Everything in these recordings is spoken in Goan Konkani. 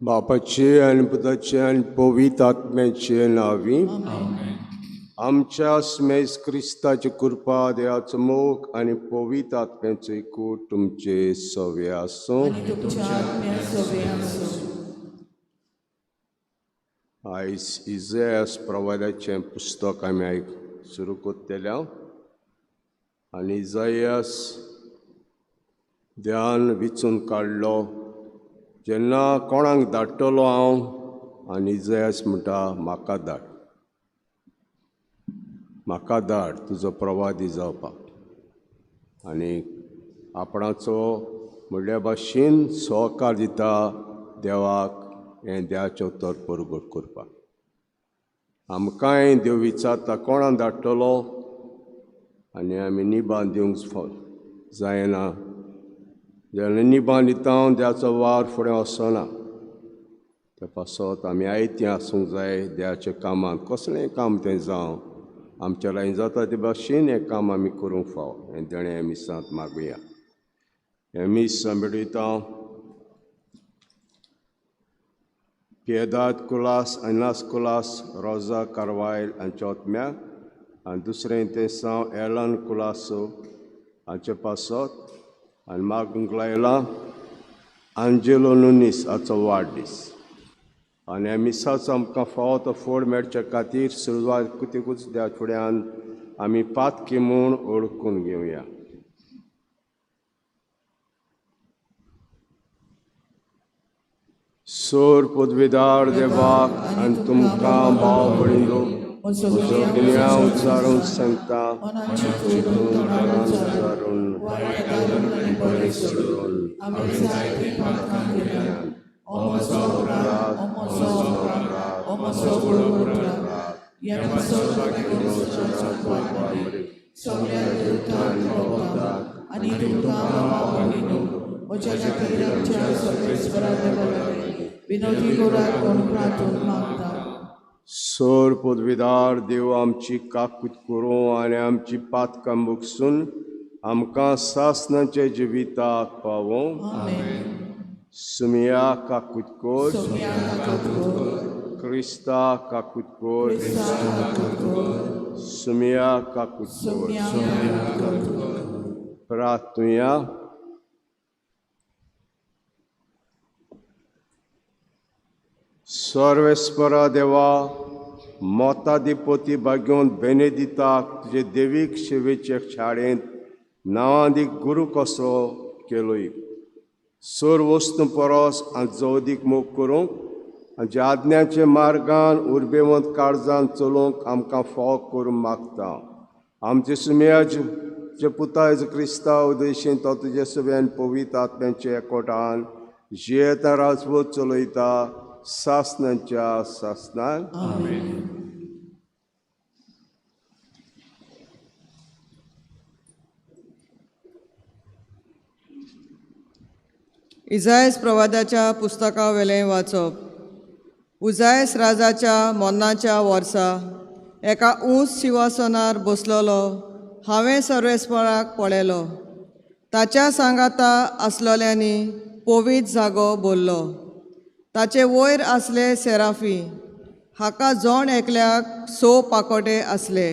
बापाचे आनी पुताचे आनी पवित्र आत्म्याचे नांवी आमच्या स्मेस क्रिस्ताची कृपा, देवाचो मोग आनी पवित्र आत्म्याचो एकूट तुमचे सवे आसूं. आनी तुमच्या आत्म्या सवे आसूं. आयज इजयास प्रवादाचें पुस्तक आमी आयक सुरू करतले आनी इजायास ध्यान विचून काडलो जेन्ना कोणाक धाडटलो हांव, आनी इजायास म्हणटा म्हाका धाड, म्हाका धाड तुजो प्रवादी जावपाक. आनी आपणाचो म्हणल्या भाशेन सहकार दिता देवाक हें देवाचें उतर परगट करपाक. आमकांय देव विचारता कोणाक धाडटलो, आनी आमी निबान दिवंक जायना. जेन्ना निबान दिता हांव देवाचो वावर फुडें वचना. ते पासत आमी आयतीं आसूंक जाय देवाच्या कामांत, कसलेंय काम तें जावं, आमच्या लागीं जाता ते भाशेन हें काम आमी करूंक फावो. हें देणें मिसांत मागुया. हें मीस भेटयता पियेदाद कुलास, अनास कुलास, रोजा कारवायल हांच्या ओतम्याक, आनी दुसरें तें साव एलन कुलासो हांचे पासत, आनी मागूंक लायला आंजेलो नुनीस हाचो वाडदीस. आनी ह्या मिसाचो आमकां फावो तो फोड मेळचे खातीर सुरवात कुतिकूच त्या फुड्यान आमी पातकी म्हूण ओळखून घेवया. सोर पदवीदार देवाक आनी तुमकां भाव भयणींनो म्हजो गिन्या उच्चारून सांगता, चिंतून घरान उच्चारून बरें सोडून आनी तुमकां भाव भयणींनो म्हज्या खातीर आमच्या सर्वेस्परा देवा विनोदी करात म्हूण प्रार्थून मागता. सोर पदवीदार देव आमची काकूत करूं आनी आमची पातकां बुकसून आमकां सासणाच्या जिविताक पावों. सुमिया काकूत कोर, क्रिस्ता काकूत कोर, सुमिया काकूत कोर. प्रार्थुया. सर्वेस्परा देवा, मोताधिपती भाग्योन बेनेदिताक तुजे देवीक सेवेचे शाळेंत नांवादीक गुरू कसो केलोय, सोर वस्तू परस आनी जवदीक मोग करूंक आनी ज्या आज्ञाचे मार्गान उर्बेवंत काळजान चलोवंक आमकां फावो करूंक मागता. आमचे सुमयाचे पुता जेजू क्रिस्ता उदेशीन तो तुजे सगळ्यान पवित्र आत्म्याचे एकवटान जियेता राजवत चलयता सासणाच्या सासणान. इजायस प्रवादाच्या पुस्तकावेलें वाचप. उजायस राजाच्या मरणाच्या वर्सा एका ऊंच शिवासनार बसलेलो हांवें सर्वेस्पराक पळयलो. ताच्या सांगाता आसलेल्यांनी पवित्र जागो भरलो. ताचे वयर आसले सेराफी, हाका जण एकल्याक 6 पाकोटे आसले.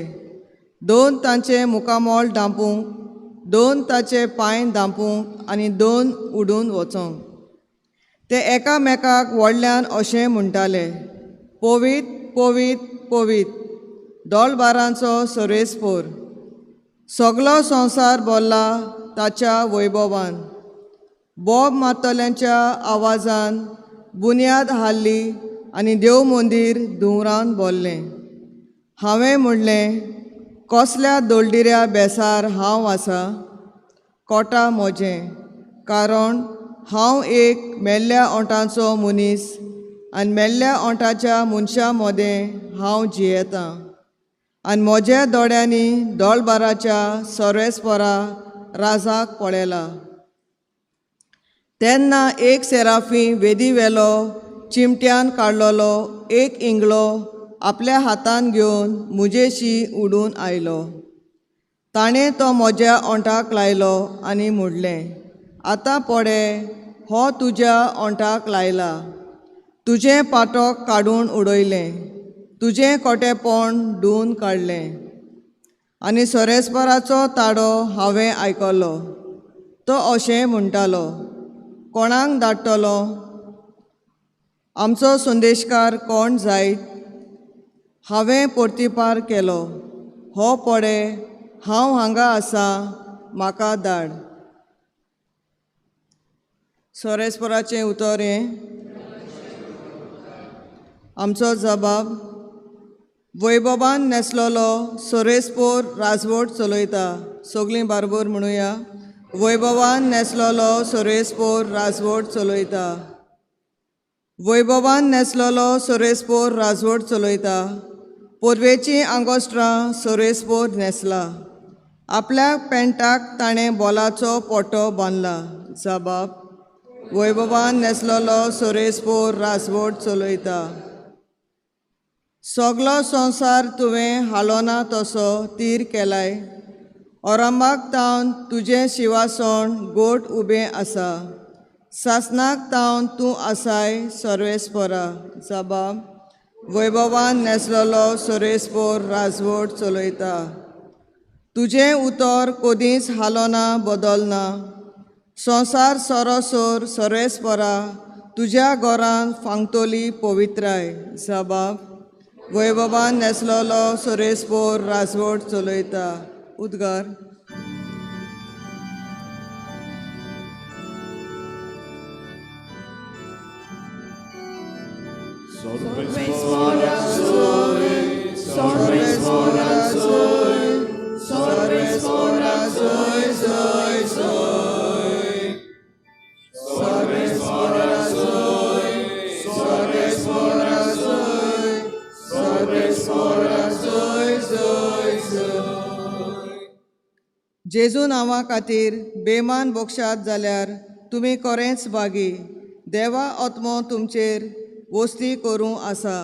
2 तांचे मुखामोल धांपूंक, 2 ताचे पांय धांपूंक आनी 2 उडून वचोंक. ते एकामेकाक व्हडल्यान अशें म्हणटाले, पवित्र पवित्र पवित्र दोलबारांचो सर्वेस्पोर, सगलो संवसार भरला ताच्या वैभवान. बोब मारतल्यांच्या आवाजान बुन्याद हाडली आनी देव मंदीर धुंवरान भरलें. हांवें म्हणलें, कसल्या दोलडिऱ्या बेसार हांव आसा, कोटा म्हजें, कारण हांव एक मेल्ल्या ओंठाचो मनीस आनी मेल्ल्या ओंठाच्या मनशां मदें हांव जियेतां. आनी म्हज्या दोळ्यांनी दोळबाराच्या सर्वेस्परा राजाक पळयला. तेन्ना एक सेराफी वेदी वेलो चिमट्यान काडलेलो एक इंगळो आपल्या हातान घेवन म्हजेशी उडून आयलो. ताणें तो म्हज्या ओंठाक लायलो आनी म्हणलें, आतां पळय, हो तुज्या ओंठाक लायला, तुजें पाटोक काडून उडयलें, तुजें कोटेपण धुवन काडलें. आनी सोरेस्पराचो ताडो हांवें आयकलो, तो अशें म्हणटालो, कोणाक धाडटलो? आमचो संदेशकार कोण जायत? हांवें पोर्तिपार केलो, हो पडे हांव हांगा आसा, म्हाका धाड. सोरेस्पराचें उतर हें. आमचो जबाब. वैभवान नेसलेलो सोरेस्पोर राजवट चलयता. सगळीं बारबर म्हणुया. वैभवान नेसलेलो सोरेस्पोर राजवट चलयता. वैभवान नेसलेलो सोरेस्पोर राजवट चलयता. पोरवेचीं आंगोस्त्रां सोरेस्पोर न्हेसला. आपल्या पेंटाक ताणें बोलाचो पोटो बांदला. जबाब. वैभवान नेसलेलो सोरेस्पोर राजवट चलयता. सगलो संवसार तुवें हालोना तसो तीर केलाय. ओरंबाक तावन तुजें शिवासण गोट उबें आसा. सासनाक तावन तूं आसाय सर्वेस्परा. जबाब. वैभवान नेसलेलो सोरेस्पोर राजवट चलयता. तुजें उतर कदींच हालोना बदलना. संवसार सरोसर सर्वेस्परा तुज्या घरान फांगतली पवित्राय. जबाब. वैभवान नेसलेलो सोरेस्पोर राजवट चलयता. उद्गार. जेजू नांवा खातीर बेमान बोक्षात जाल्यार तुमी कोरेंच भागी. देवा आत्मो तुमचेर वस्ती करूं आसा.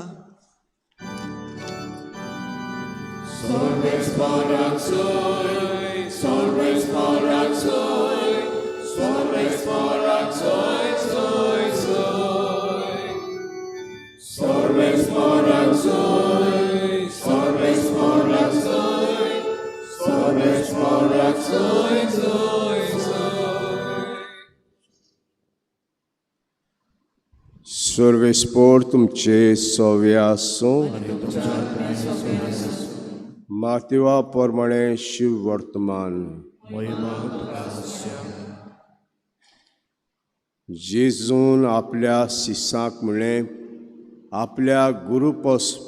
सर्वेस्पोर तुमचे सोवे आसूं. मातिवा प्रमाणे शिव वर्तमान. जेजून आपल्या शिसाक म्हणलें, आपल्या गुरू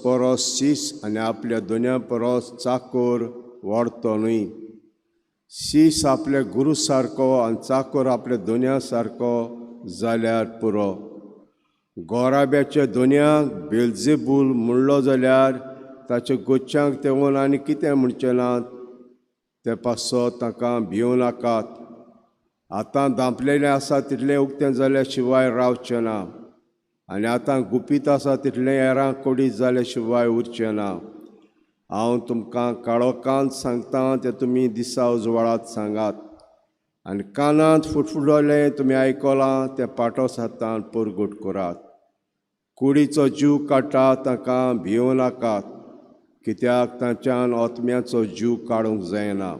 परस शीस आनी आपल्या दोन्या परस चाकोर व्हरतो न्हय. शीस आपल्या गुरू सारको आनी चाकोर आपल्या दोन्या सारको जाल्यार पुरो. गोराब्याच्या दोनयांक बेलजेबूल म्हणलो जाल्यार ताच्या गोच्यांक तेवून आनी कितें म्हणचें ना ते पासत तांकां भिवं नाकात. आतां धांपलेलें आसा तितलें उक्तें जाल्या शिवाय रावचें ना, आनी आतां गुपीत आसा तितलें हेरां कोडीत जाल्या शिवाय उरचें ना. हांव तुमकां काळोखांत सांगता तें तुमी दिसा उजवाडात सांगात, आनी कानांत फुटफुटलें तुमी आयकलां तें पाटोस हातान परगट करात. कुडीचो जीव काडटा तांकां भिवं नाकात, कित्याक तांच्यान आत्म्याचो जीव काडूंक जायना.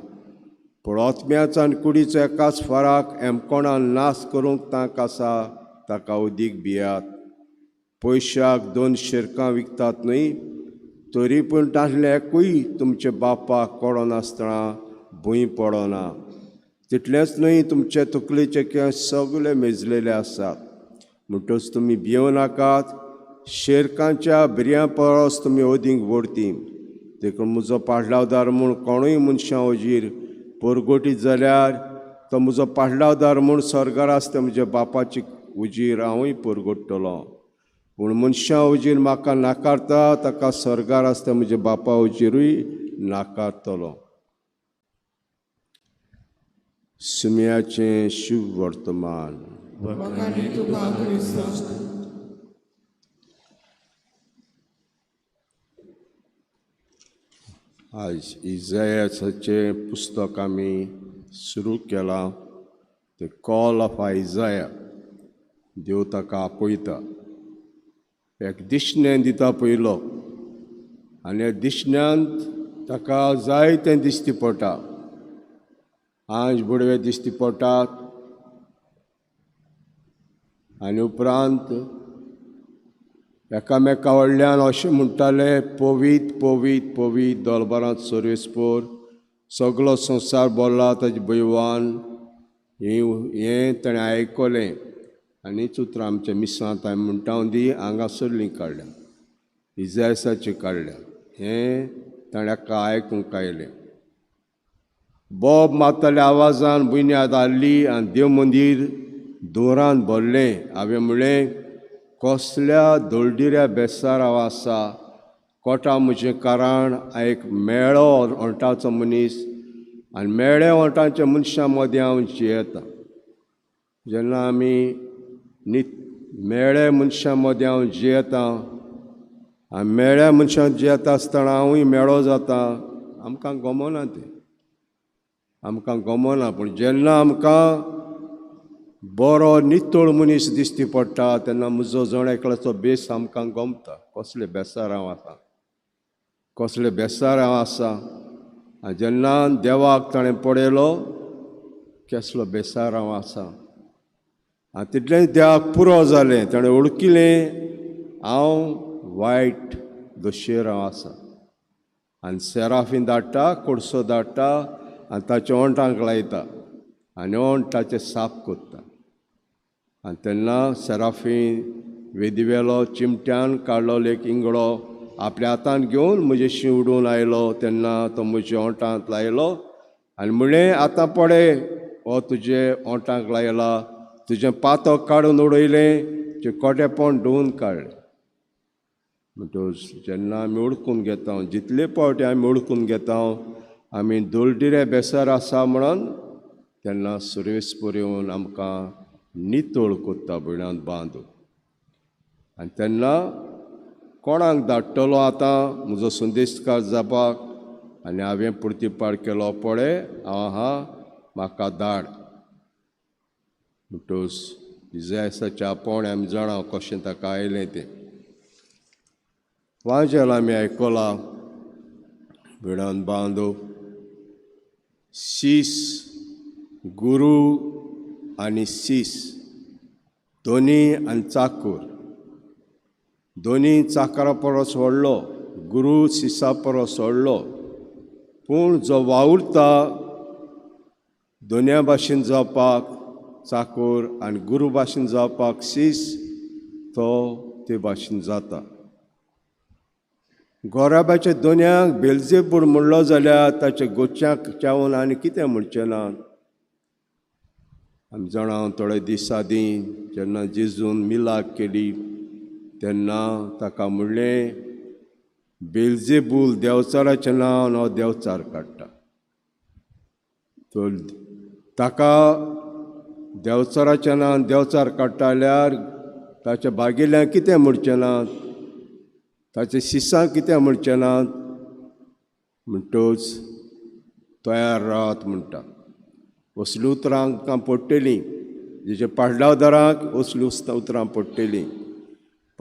पूण आत्म्याचो आनी कुडीचो एकाच फराक एमकोणान नाश करूंक तांक आसा ताका उदीक भियात. पयशाक 2 शेरकां विकतात न्हय, तरी पूण तांतलें एकूय तुमचे बापाक कळनासतना भूंय पडना. तितलेंच न्हय, तुमचे तकलेचे केंस सगळे मेजलेले आसात. म्हणटच तुमी भिवं नाकात, शेरकांच्या बिरयां परस तुमी ओदींक व्हरती. देखून म्हजो पाडलावदार म्हूण कोणूय मनशां वजीर पोरगोटीत जाल्यार तो म्हजो पाडलावदार म्हूण स्वर्गार आसता म्हज्या बापाची उजीर हांवूय पोरगोट्टलो. पूण मनशां उजीर म्हाका नाकारता ताका स्वर्गार आसता म्हज्या बापा उजिरूय नाकारतलो. सुम्याचें शुभ वर्तमान. आज इजायाचें पुस्तक आमी सुरू केलां, the call of Isaiah. देव ताका आपयता. एक दिसणें दिता पयलो आनी ह्या दिसण्यांत ताका जायतें दिश्टी पडटा. आंज बुडवे दिश्टी पडटात आनी उपरांत एकामेका व्हडल्यान अशें म्हणटाले, पवीत पवीत पवीत दोलबारांत सर्वेस्पोर, सगलो संवसार भरला ताजे भैवान. हें ताणें आयकलें आनी उतरां आमच्या मिसांत आमी म्हणटा दी हांगासरलीं काडल्या, इजायसाची काडल्या. हें ताणें हाका आयकूंक आयलें. बोब मारतल्या आवाजान बुन्याद हाडली आनी देव मंदीर दोरान भरलें. हांवें म्हणलें, कसल्या दळडिऱ्या बेसार हांव आसा, कोटा म्हजें कारण एक मेळो ओंठाचो मनीस आनी मेळ्या ओंठाच्या मनशां मदीं हांव जियेतां. जेन्ना आमी मेळ्या मनशां मदीं हांव जियेतां आनी मेळ्या मनशां जियेता आसतना हांवूय मेळो जाता, आमकां गमना तें, आमकां गमना. पूण जेन्ना आमकां बरो नितळ मनीस दिश्टी पडटा तेन्ना म्हजो जण एकल्याचो बेस आमकां गमता, कसले बेसार हांव आसा, कसले बेसार हांव आसा. आनी जेन्ना देवाक ताणें पळयलो केसलो बेसार हांव आसा, आनी तितलेंच देवाक पुरो जालें, ताणें वळखिलें हांव वायट दोशेर हांव आसा. आनी सेराफीन धाडटा, कोडसो धाडटा आनी ताच्या ओंठांक लायता आनी ओंठ ताचे साफ करता. आनी तेन्ना सेराफीन वेदीवेलो चिमट्यान काडलो एक इंगळो आपल्या हातान घेवन म्हजे शिवडून आयलो. तेन्ना तो म्हज्या ओंठांत लायलो आनी म्हणलें, आतां पळय हो तुजे ओंठांक लायला, तुजें पातक काडून उडयलें, तुजें कोटेपण धुवन काडलें. म्हणटकच जेन्ना आमी ओळखून घेता, जितले फावटी आमी ओळखून घेता आमी दळडिरे बेसार आसा म्हणून, तेन्ना सुरेस्पोर येवन आमकां नितळ करता भयणांत बांदू. आनी तेन्ना कोणाक धाडटलो आतां म्हजो संदेशकार जावपाक? आनी हांवें प्रतिपाळ केलो, पळय हांव आहा, म्हाका धाड. म्हणटकच इजायसाच्या आपोवणें आमी जाणा कशें ताका आयलें तें. वाजेल आमी आयकलां भयणान बांदो, शीस गुरू आनी शीस दोनी आनी चाकूर, दोनी चाकरा परस व्हडलो, गुरू शिसा परस व्हडलो. पूण जो वावुरता दोनया भाशेन जावपाक चाकूर आनी गुरू भाशेन जावपाक शीस, तो ते भाशेन जाता. गोराबाच्या दोनयांक बेलजेबूड म्हणलो जाल्यार ताच्या गोच्याक चावून आनी कितें म्हणचें ना. आमी जाणा थोडे दीस आदीं जेन्ना जेजून मिलाग केली तेन्ना ताका म्हणलें, बेलजेबूल देंवचाराचें नांव हो देंवचार काडटा. तर ताका देंवचाराचें नांव देंवचार काडटा जाल्यार ताच्या बागेल्यान कितें म्हणचें ना, ताचे शिसां कितें म्हणचें ना. म्हणटकच तयार रावात म्हणटा. असलीं उतरां आमकां पडटलीं, जेचे पाडलावदारांक असलीं उतरां पडटलीं.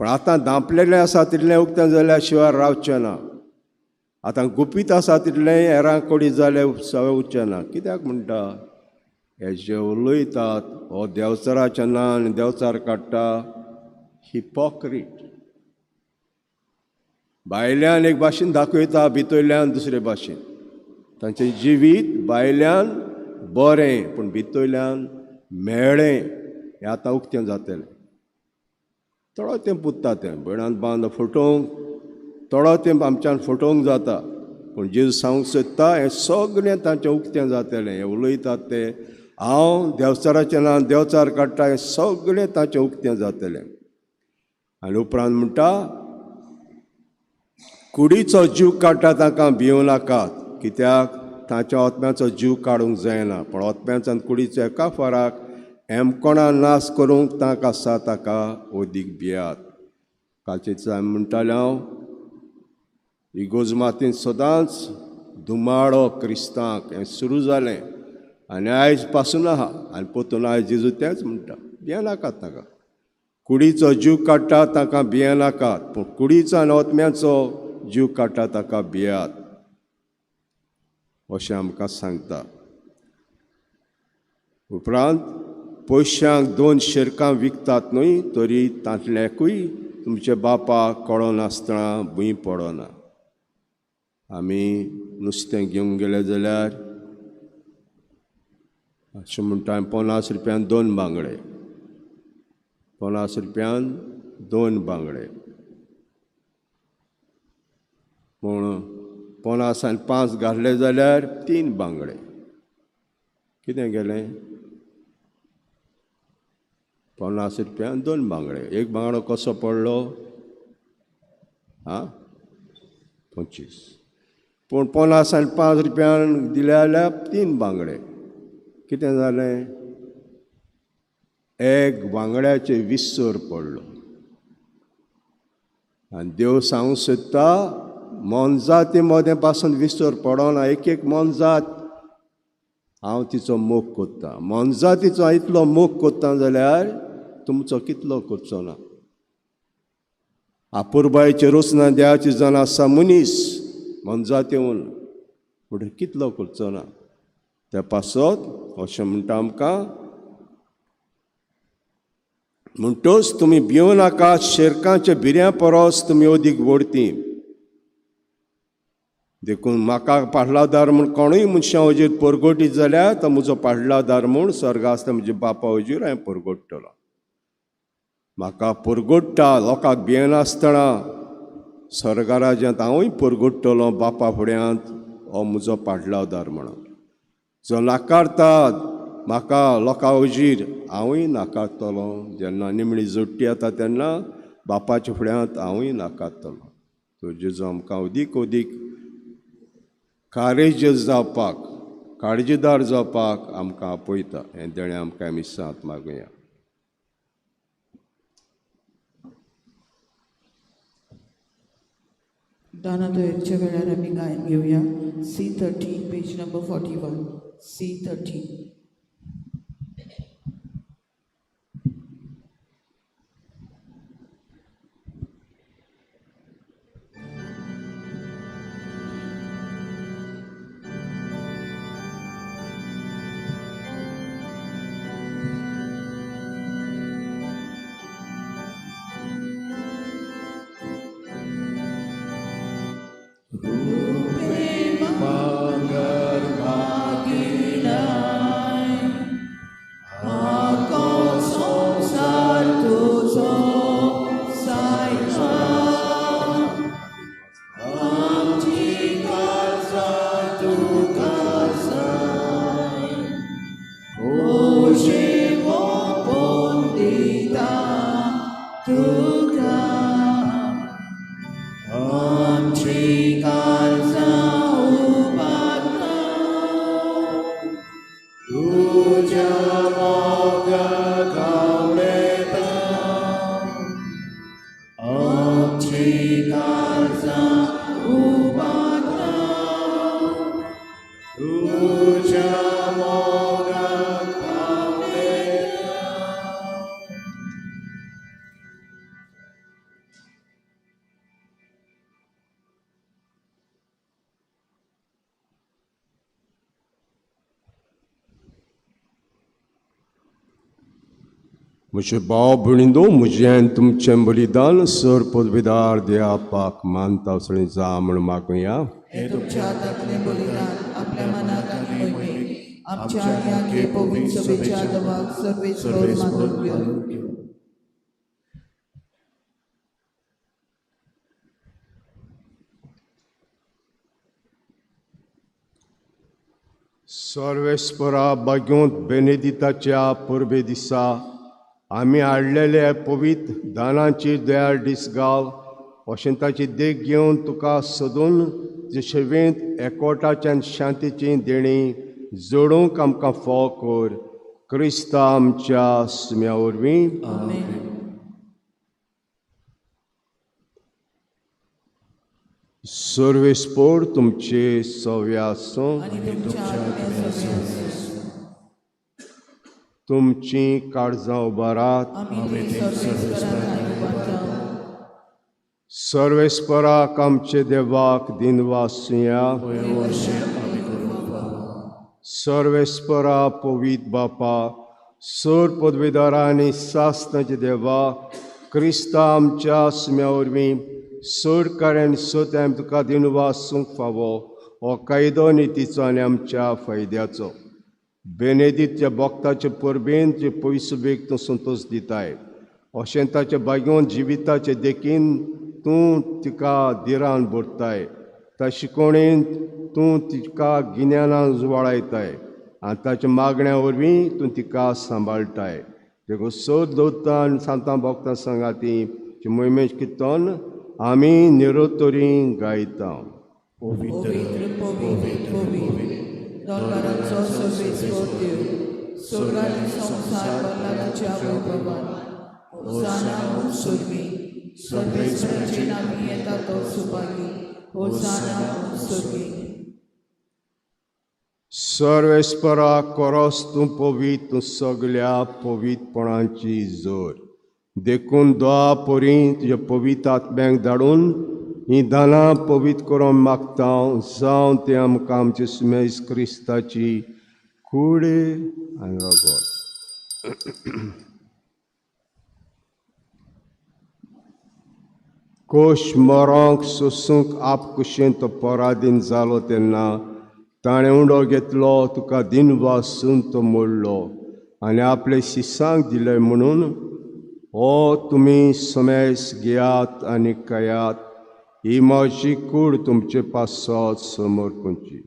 पूण आतां धांपलेलें आसा तितलें उक्तें जाल्यार शिवाय रावचें ना. आतां गुपीत आसा तितलें हेरां कडी जाल्यार सगळें उरचें ना. कित्याक म्हणटा, हे जे उलयतात हो देंवचाराचें नांव आनी देंवचार काडटा, हिपोक्रीट. भायल्यान एक भाशेन दाखयता, भितरल्यान दुसरे भाशेन. तांचें जिवीत भायल्यान बरें पूण भितरल्यान मेळ्ळें, हें आतां उक्तें जातलें. थोडो तेंप उरता तें भयणान बांद फटोवंक, थोडो तेंप आमच्यान फटोवंक जाता. पूण जेजू सांगूंक सोदता हें सगळें तांचें उक्तें जातलें. हें उलयतात ते हांव देंवचाराचें नांव देंवचार काडटा, हें सगळें तांचें उक्तें जातलें. आनी उपरांत म्हणटा, कुडीचो जीव काडटा तांकां भिवं नाकात, कित्याक तांच्या आत्म्याचो जीव काडूंक जायना, पूण आत्म्याचो आनी कुडीचो एका फराक एमकोणा नाश करूंक तांक आसा ताका ओदीक भियात. कालचे दिसा आमी म्हणटाले हांव, इगोज मातीन सदांच धुमाळो क्रिस्तांक हें सुरू जालें आनी आयज पासून आहा. आनी पोतून आयज जेजू तेंच म्हणटा, भियेनाकात ताका. कुडीचो जीव काडटा ताका भियेनाकात, पूण कुडीचो आनी आत्म्याचो जीव काडटा ताका भियात अशें आमकां सांगता. उपरांत पयशांक 2 शेरकां विकतात न्हय, तरी तांतल्याकूय तुमचे बापाक कळनासतना भूंय पडना. आमी नुस्तें घेवंक गेले जाल्यार अशें म्हणटा 50 रुपयान 2 बांगडे, 50 रुपयान 2 बांगडे, पूण 50 आनी 5 घातले जाल्यार 3 बांगडे. कितें गेलें? 50 रुपयान 2 बांगडे. एक बांगडो कसो पडलो? आं, 25. पूण 50 आनी 5 रुपयान दिले जाल्यार 3 बांगडे. कितें जालें? एक बांगड्याचे 20 पडलो. आनी देव सांगूंक सोदता मोनजाती मदें पासून 20 पडना. एक एक मोनजात हांव तिचो मोग कोत्ता. मोनजातीचो इतलो मोग कोत्ता जाल्यार तुमचो कितलो करचो ना. आपुरबायचे रोसना देवाची जाण आसा मनीस मोनजात येवन म्हणटकीर कितलो करचो ना. त्या पासत अशें म्हणटा आमकां, म्हणटच तुमी भिवं नाका, शेरकांच्या भिऱ्यां परस तुमी अदीक व्हडती. देखून म्हाका पाडलादार म्हूण कोणूय मनशां वजीर परगटीत जाल्यार तो म्हजो पाडलादार म्हूण स्वर्गा आसता म्हज्या बापा वजीर हांवें परगडटलो. म्हाका परगडटा लोकांक भियेनासतना स्वर्गा राज्यांत हांवूय परगडटलो बापा फुड्यांत, हो म्हजो पाडलादार म्हणून. जो नाकारतात म्हाका लोकां वजीर हांवूय नाकारतलो. जेन्ना निमणी जोडटी येता तेन्ना बापाच्या फुड्यांत हांवूय नाकारतलो. तो जेजू आमकां अदीक अदीक कारेज्य जावपाक, काळजीदार जावपाक आमकां आपयता. हें देणें आमकां मिसांत मागुया. दाना दोयरच्या वेळार आमी गायन घेवया. C13 page number 41. C13. म्हजे भाव भयणींनो, म्हजें तुमचें बलिदान सर पदवीदार देवाक मानता असलें जा म्हूण मागुया. हे तुमच्या हातांतलें बलिदान आपल्या मनाक आनी मोहिमेक आमच्या आनी आमचे पवित्र सभेच्या देवाक सर्वेस्पर मानून घेवं. सर्वेस्परा बाग्योंत बेनेदिताच्या परबे दिसा आमी हाडलेले पवित्र दानाची दयाळ दीस घाल अशें ताची देख घेवन तुका सदून जशेवेंत एकवटाच्यान शांतीची देणी जोडूंक आमकां फोव कर. क्रिस्ता आमच्या सुम्या वरवीं. सर्वेस्पोर तुमचे सव्या आसूं. तुमची काळजां उबारात। सर्वेस्पराक आमचे देवाक दिनवासुया। सर्वेस्परा पवित्र बापा, सर पदवीदारा आनी सासनाचे देवा, क्रिस्ता आमच्या सुम्या वरवीं सर कार्यान सत आमी तुका दिनवासूंक फावो हो कायदो नितीचो आनी आमच्या फायद्याचो। बेनेदीच्या भक्ताचे परबेन जे पयसो बेग तूं संतोश दिताय, अशें ताच्या भाग्योन जिविताचे देखीन तूं तिका धिरान भरताय, त्या शिकोवणेन तूं तिका गिन्यानान उजवाडायताय आनी ताच्या मागण्या वरवीं तूं तिका सांबाळटाय। देखून सोद दवरता आनी सांतां भक्तां सांगाती मोहिमेश किर्तन आमी निरोतरी गायता। पवित्र पवित्र पवित्र दोनबारांचो सर्वेस्पर देव, स्वर्ग आनी संवसार भरला तुज्या वैभवान। होसाना स्वर्गी, सर्वेस्पराचे नामी येता तो सुभागी। होसाना स्वर्गी। सर्वेस्परा कोरोस तूं पवित्र, तूं सगल्या पवित्रपणाची जोर। देखून दोआ परी तुज्या पवित्र आत्म्याक धाडून ही दानां पवित्र करूंक मागता, जावं तें आमकां आमचे सुमेस क्रिस्ताची कूड आनी रगत। कोश मरोंक सोसूंक आपकुशेन तो पराधीन जालो तेन्ना ताणें उंडो घेतलो, तुका दिनवासून तो मोडलो आनी आपले शिसांक दिले म्हणून हो तुमी समेस घेयात आनी खायात, ही म्हजी कूड तुमचे पासत समर्पणची।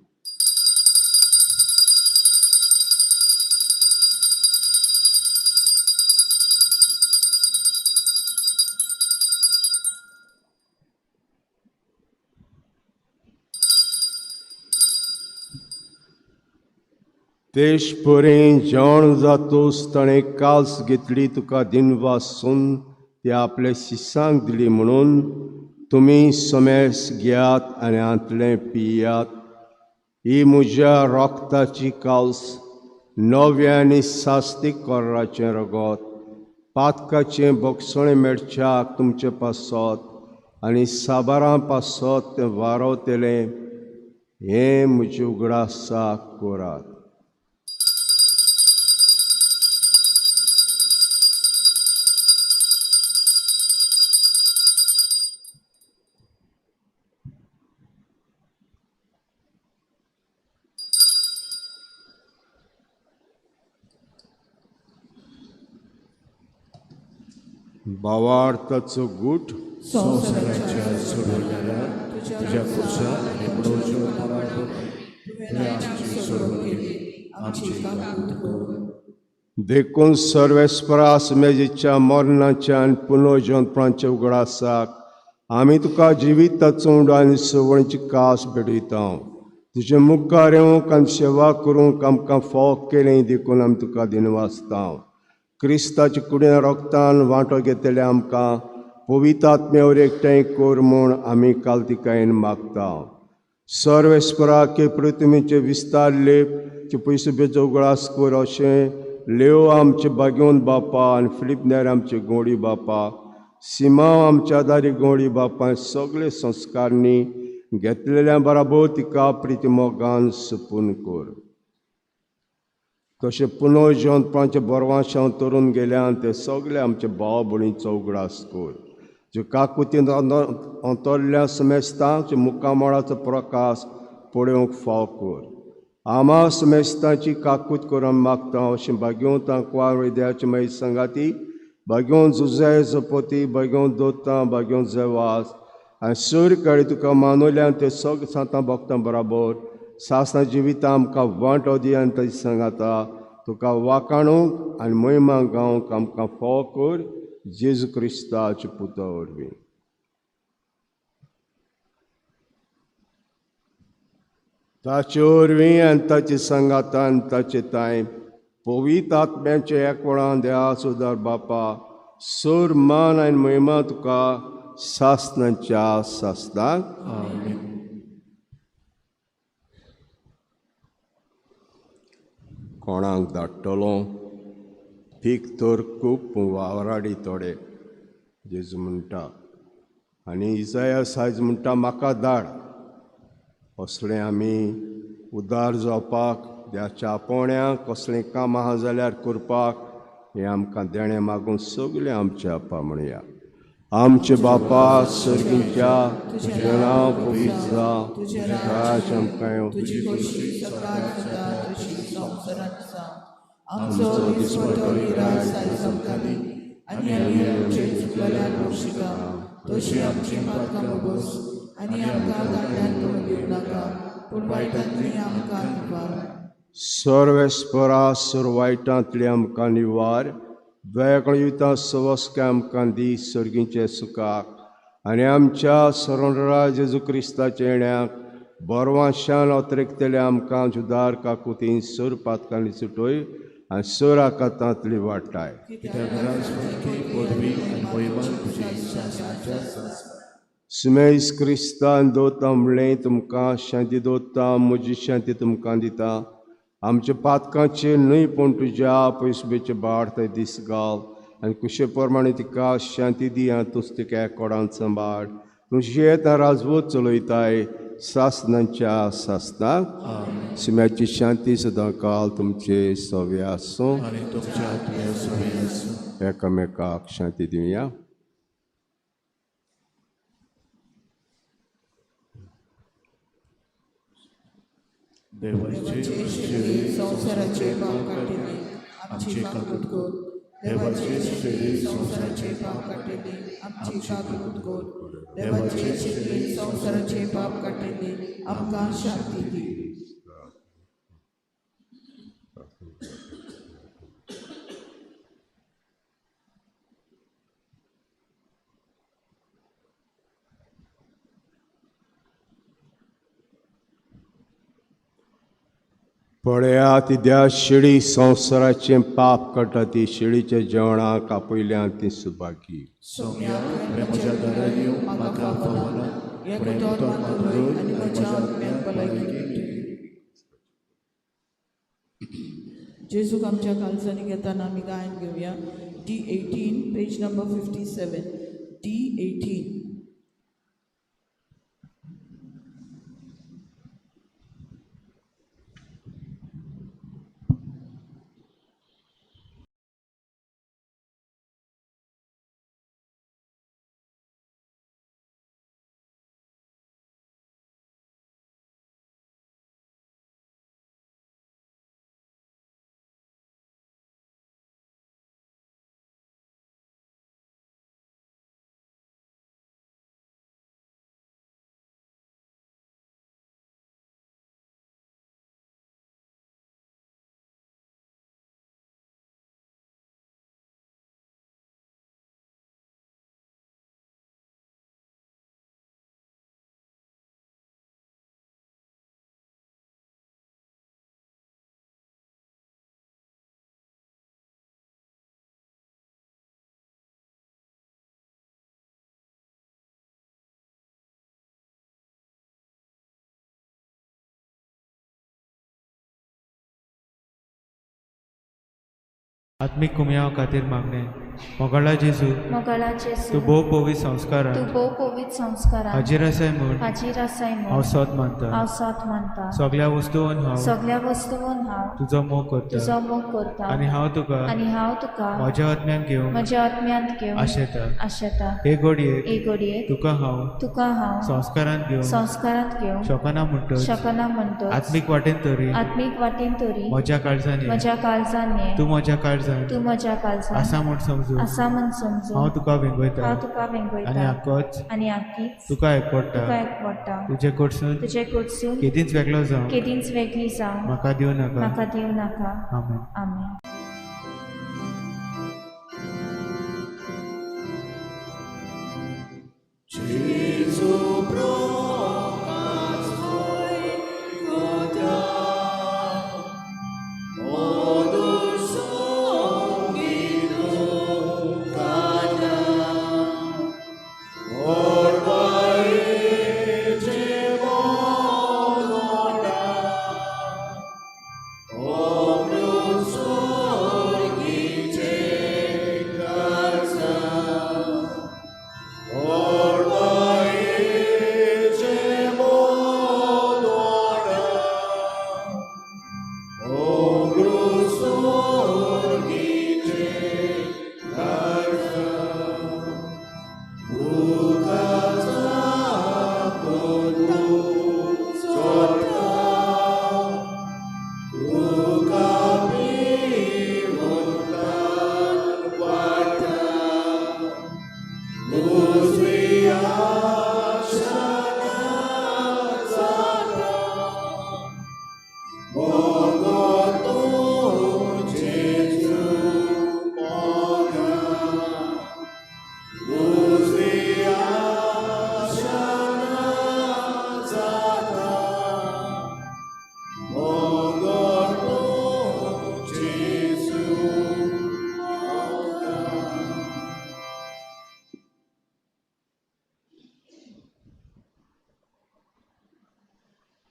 तेश परेन जेवण जातूच ताणें काल्स घेतली, तुका दिनवासून ती आपले शिसांक दिली म्हणून तुमी समेस घेयात आनी हांतलें पियात, ही म्हज्या रोगताची काल्स, नव्या आनी सास्तीक कोर्राचें रगत, पातकाचें भोगसणें मेळच्याक तुमचे पासत आनी साबारां पासत तें वारवतलें, हें म्हजें उगडासाक करात। भावार्थाचो गूट संवसाराच्या सोडवणाऱ्या तुज्या खुर्सा आनी तुवें आमची सोडवणूक केली, आमची काकूत कर। देखून सर्वेस्परास मेजीच्या मरणाच्या आनी पुनर्जनपणाच्या उगडासाक आमी तुका जिविताचो उंडो आनी सवणीची कास भेटयता। तुजे मुखार येवंक आनी सेवा करूंक आमकां फावो केलें देखून आमी तुका दिनवासता। क्रिस्ताच्या कुडीन रोगतान वांटो घेतले आमकां पवित्र आत्म्यावर एकठांय कर म्हूण आमी कालतिकायेन मागता। सर्वेस्पराक पृथ्वीचे विस्तार लेप पयसो बेचो उगडास कर अशें लेव आमचे बागेवन बापा आनी फिलीप नेर आमचे गोडी बापा, सिमांव आमच्या दारी गोडी बापा, सगळे संस्कारणी घेतलेल्या बराबर तिका प्रिती मोगान सुपून कर। तशें पुनर्जनपणाच्या बरवाशांव तरून गेल्यान ते सगळे आमचे भाव भयणीचो उगडास कर, ज्यो काकुतीन अंतरल्या समेस्तांक मुखामळाचो प्रकाश पळोवंक फाव कर। आमा समेस्तांची काकूत करून मागता अशें भाग्यवंतां कुवार वैद्याचे मागीर सांगाती, भाग्यवंत जुझे जपती, भाग्यवंत दोतां, भाग्यवंत जेवास आनी सर काळी तुका मानवल्यान ते सगळे सांतां भक्तां बराबर सासना जिवितां आमकां वांटो दी आनी ताची सांगाता तुका वाकाणूंक आनी मोहिमा गावंक आमकां फावो कर, जेजू क्रिस्ताच्या पुता वरवीं। ताचे वरवीं आनी ताचे सांगातान ताचे तांय पवित्र आत्म्याचे एकवटान देवा सुदार बापा, सर मान आनी महिमा तुका सासनाच्या सासनाक। आमेन। कोणाक धाडटलो? पीक तर खूब वावराडी थोडे जेजू म्हणटा. आनी इजाया आयज म्हणटा म्हाका धाड. असलें आमी उदार जावपाक देवाच्या आपोवण्याक कसलें काम आहा जाल्यार करपाक हें आमकां देणें मागून सगळें आमचे आपा म्हणया. आमचे बापा सर्गीच्या तुजें नांव पवित्र जावं, तुजें राज्य आमकां येवं, तुजी खोशी सकाळ जाता तशी संवसारांत जावं. आमचो दिसपटो निराश आयज आमकां दी आनी आमी आमचे चुकलेल्याक बक्षिता तशी आमची पातकां भोगोस आनी आमकां दांड्यान पडून दिवं नाका पूण वायटांतली आमकां निवार. सर्वेस्परा सर वायटांतली आमकां निवार, दयाकळ सवस्काय आमकां दी सर्गीचे सुखाक आनी आमच्या सरणरा जेजू क्रिस्ताच्या येण्याक बरवाशान अतरेकतले आमकां जुदार काकुतीन सर पातकांनी सुटय आनी सर आकातांतली वाटाय. सुमेस क्रिस्तान दवरता म्हणलें तुमकां शांती दवरता, म्हजी शांती तुमकां दिता. आमच्या पातकांचेर न्हय पूण तुज्या पयसुबेचे बाड थंय दीस घाल आनी कुशे प्रमाणे तिका शांती दी आनी तूंच तिका एकोडान सांबाळ. तूं जियेता राजवत चलयताय सासनांच्या सासनाक. शिम्याची शांती सदां काल तुमचे सवे आसूं. एकामेकाक शांती दिवया. देवाचे शेळी संवसाराचे पाप काडटली आमची काकूत कर. देवाचे शेळी संवसाराचे पाप काडटली आमची काकूत कर. देवाचे शेळी संवसाराचे पाप काडटली आमकां शांती दी. पळया ती त्या शेळी संवसाराचें पाप काडटा ती शेळीच्या जेवणाक आपयल्यान ती सुभागी. सोम्या म्हज्या घरा येवंक म्हाका फावना, हें उतर मात उलय आनी म्हज्या आत्म्याक भलायकी मेळटली. जेजूक आमच्या काळजांनी घेताना आमी गायन घेवया. D 18 page number 57. D 18. आत्मीक कुमयाव खातीर मागणें. मोगाळा जेजू, मोगाळा जेजू, तूं भोव पवित्र संस्कारान, तूं भोव पवित्र संस्कारान हाजीर आसाय म्हूण, हाजीर आसाय म्हूण हांव सोद मानता, हांव सोद मानता. सगळ्या वस्तून हांव, सगळ्या वस्तून हांव तुजो मोग करता, तुजो मोग करता. आनी हांव तुका, आनी हांव तुका म्हज्या आत्म्यान घेवंक, म्हज्या आत्म्यांत घेवंक आशेता. आशेता. हे घडयेक, हे घडयेक तुका हांव, तुका हांव संस्कारांत घेवंक, संस्कारांत घेवंक शकना म्हणटच, शकना म्हणटच, आत्मीक वाटेन तरी, आत्मीक वाटेन तरी म्हज्या काळजान ये, म्हज्या काळजान ये, तूं म्हज्या काळजान, तूं म्हज्या काळजान आसा म्हूण समजून, आसा म्हूण समजून, हांव तुका वेंगयता, हांव तुका वेंगयता, आनी आकोच, आनी आकीच तुका एकवडटा, तुका एकवडटा. तुजे कडसून, तुजे कडसून केदींच वेगळो जावं, केदींच वेगळी जावं म्हाका दिवं नाका, म्हाका दिवं नाका. आमेन. आमेन. Oh,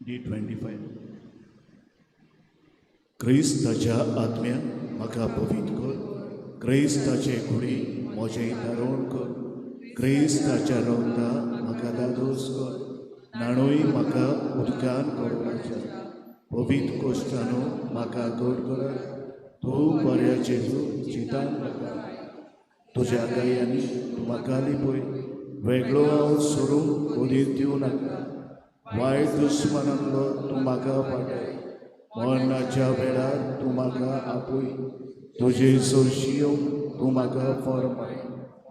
D25. क्रिस्ताच्या आत्म्या म्हाका पवित्र कर, क्रिस्ताचे कुडी म्हजें धारण कर, क्रिस्ताच्या रक्ता म्हाका दादोस कर, न्हाणूय म्हाका उदकान करपाच्या पवित्र कोश्टानो म्हाका गोड कर, तूं बऱ्या जेजू जितान म्हाका तुज्या गायांनी तूं म्हाका लिपय, वेगळो हांव सोडूंक कोदीत दिवं नाका, वायट दुस्मानांतलो तूं म्हाका पाटय, मरणाच्या वेळार तूं म्हाका आपूय, तुजे सोरशी येवन तूं म्हाका फॉर्माय,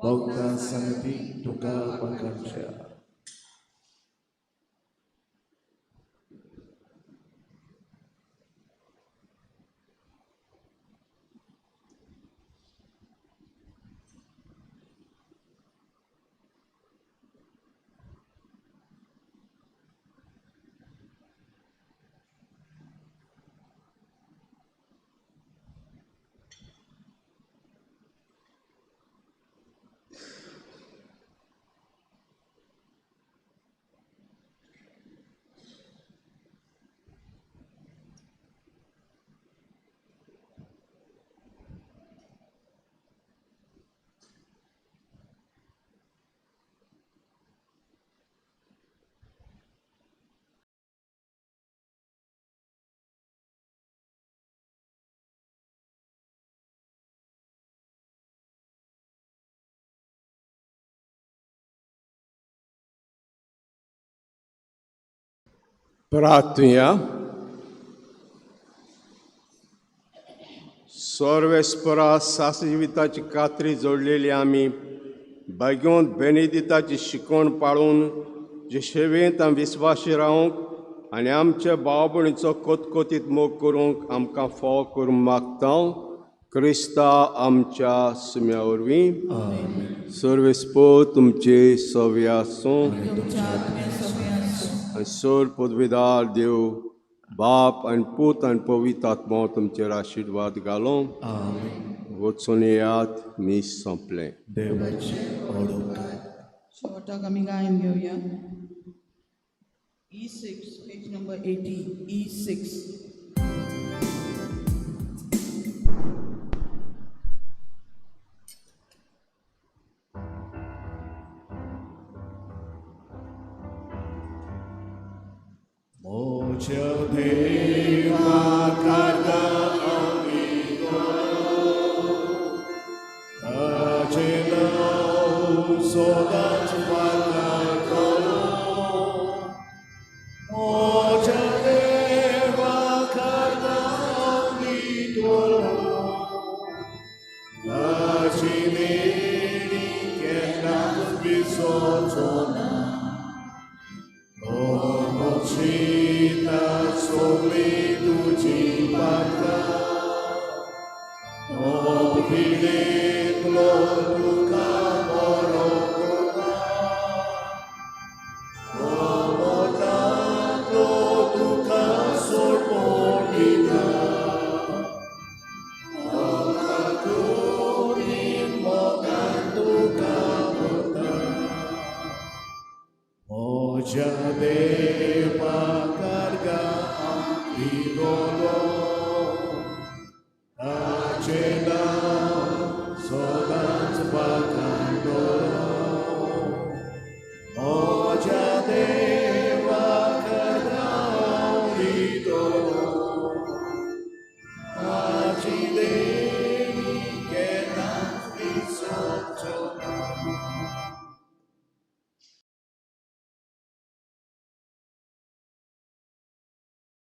भोगता संगती तुका पाकांच्या. प्रार्थुया. सर्वेस्परा सास जिविताची कात्री जोडलेली आमी भाग्योंत बेनेदिताची शिकवण पाळून जे सेवेंत आमी विस्वाशी रावंक आनी आमच्या भाव भयणीचो कोतकोतीत मोग करूंक आमकां फोव करूंक मागता क्रिस्ता आमच्या सुम्या वरवीं. सर्वेस्पर तुमचे सव्य आसूं. आनी सोर पदवीदार देव बाप आनी पूत आनी पवित्र आत्मो तुमचेर आशिर्वाद घालूं. वचून येयात. मीस सोंपलें. देवाचे ओडोकार. शेवटाक आमी गायन घेवया. E6, page number 80, E6. म्हज्या देवा कारगा हांव ताजें नांव सदांच म्हाका कळो. म्हज्या देवा कारगा हांव ताजी देणी केन्नाच विसरचो ना. मोक्षिता सगळी तुजी पात्रां, पिडेंतलो तुका बरो करता, मरणांतलो तुका सोडोवन दिता, कुडीन मोगान तुका भरता. म्हज्या देवा कारगा हांव